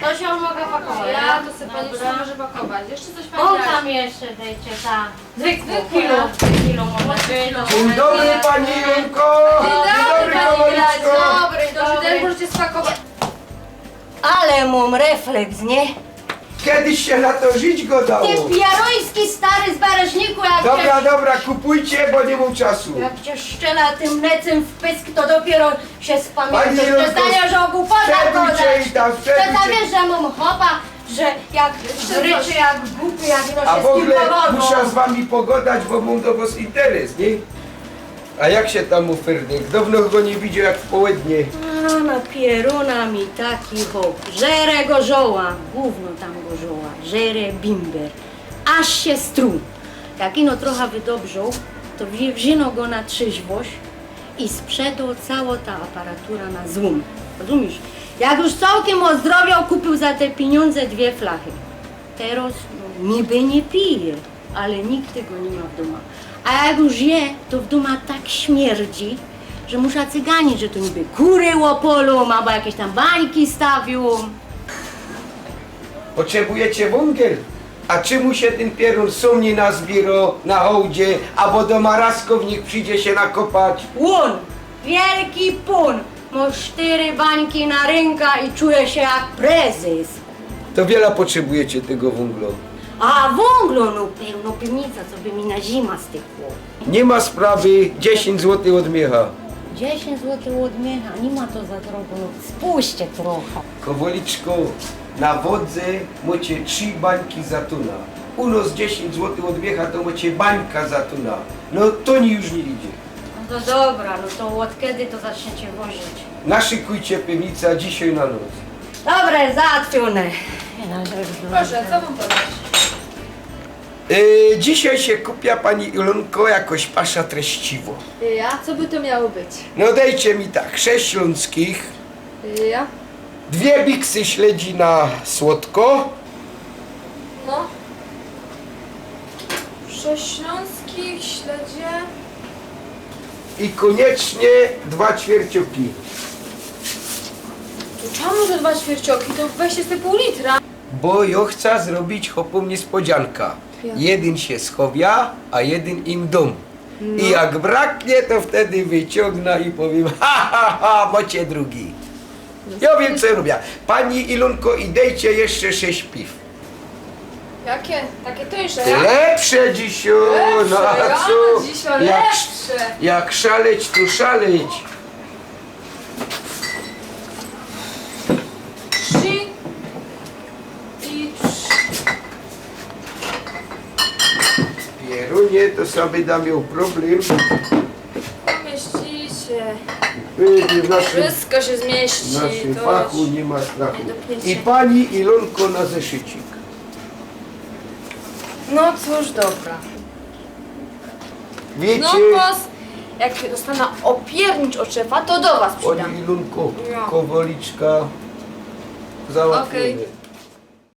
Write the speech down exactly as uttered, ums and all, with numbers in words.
To sie moga pakować. Ja to sobie pani już może pakować. Jeszcze coś pani O, da? Tam jeszcze dejcie ta. Zwykło, kilo, kilo może być. Dzień dobry, pani Ilonko. Dzień dobry, Pani Kowaliczko. Ilonko. Dobry, dobrze, ten możecie spakować. Ale mōm refleks, nie? Kiedyś sie na to żyć gŏdało. Ty pierōński stary zbereźniku, jak Dobra, cię, dobra, kupujcie, bo niy mōm czasu. Jak cię szczela tym necym w pysk, to dopiero się spamiętasz. Pani Ilonko, Przestaniesz o głupotach sprzedujcie gŏdać. i tam, Przecież sprzedujcie. Wiesz, że mōm chopa, że jak ryczy, jak głupi, jak ino A w wszystkim ogōle powodzą. Musza z wami pogŏdać, bo mōm do wŏs interes, nie? A jak sie tam u Ferdek? Dŏwno go niy widzioł jak w połednie. A, napierōna mi taki chop. Żere gorzoła, gōwno tam gorzoła, żere bimber. Aż sie struł. Jak ino trocha wydobrzoł, to wzi-, wzino go na trzeźwość i sprzedŏ cało ta aparatura na złōm. Rozumisz? Jak już cołkym ôzdrowioł, kupiył za te piniōndze dwie flachy. Teroz, no, niby niy pije, ale nigdy go niy ma w dōma. A jak już je, to w dōma tak śmierdzi, że musza cyganić, że to niby kury ôpolōm, abo jakieś tam bańki stawiōm. Potrzebujecie wōngel? A czymu sie tyn pierōn sōm niy nazbiero na hołdzie, abo do Maraskōw niych przidzie sie nakopać? Pōn! Wielki pōn! Mŏ sztyry bańki na rynka i czuje sie jak prezes. To wiela potrzebujecie tego wōngla? A wōngla, no, pełno piwnica, co by mi na zima stykło. Niy ma sprawy, dziesiyńć złotych ôd miecha. Dziesiyńć złotych ôd miecha, niy ma to za drogo, no, spuśćcie trocha. Kowaliczko, na Wodze mŏcie trzi bańki za tōna. U nŏs dziesiyńć złotych ôd miecha to mŏcie bańka za tōna. No to ni już niy idzie. No to dobra, no to ôd kedy to zaczniecie wozić? Naszykujcie piwnica dzisiej na noc. Dobre, załatwiōne. Proszę, co wam podać? Yy, dzisiej sie kupia pani Ilonko jakoś pasza treściwo. Ja? Co by to miało być? No dejcie mi tak, sześć ślōnskich, Ja? dwie biksy śledzi na słodko. No. Sześć śląskich, śledzie. I koniecznie dwa ćwiercioki. To czemu te dwa ćwiercioki? To weźcie sobie pół litra. Bo jŏ chca zrobić chopōm niespodzianka. Ja. Jedyn sie schowia, a jedyn im dōm. I jak braknie, to wtedy wyciōngnã i powiym: ha, ha, ha, mŏcie drugi. Jŏ wiym, co jŏ robiã. Pani Ilonko, i dejcie jeszcze sześć piw. Jakie? Takie tuńsze, ja? Lepsze dzisiej, no a Lepsze, co? ja, dzisiaj Jak, lepsze. Jak szaleć, to szaleć. Trzy i trzy. Pierunie, to sobie da miał problem. Pomieścicie. Wiecie, w naszym, Wszystko się w zmieści. naszym To fachu już nie ma strachu. nie dopniecie. I pani Ilonko na zeszycik. No cóż, dobra. Wiecie, No pos, jak dostanę opiernicz od szefa, to do was przidam. pani Ilonko, No. Kowaliczka załatwione. Okej.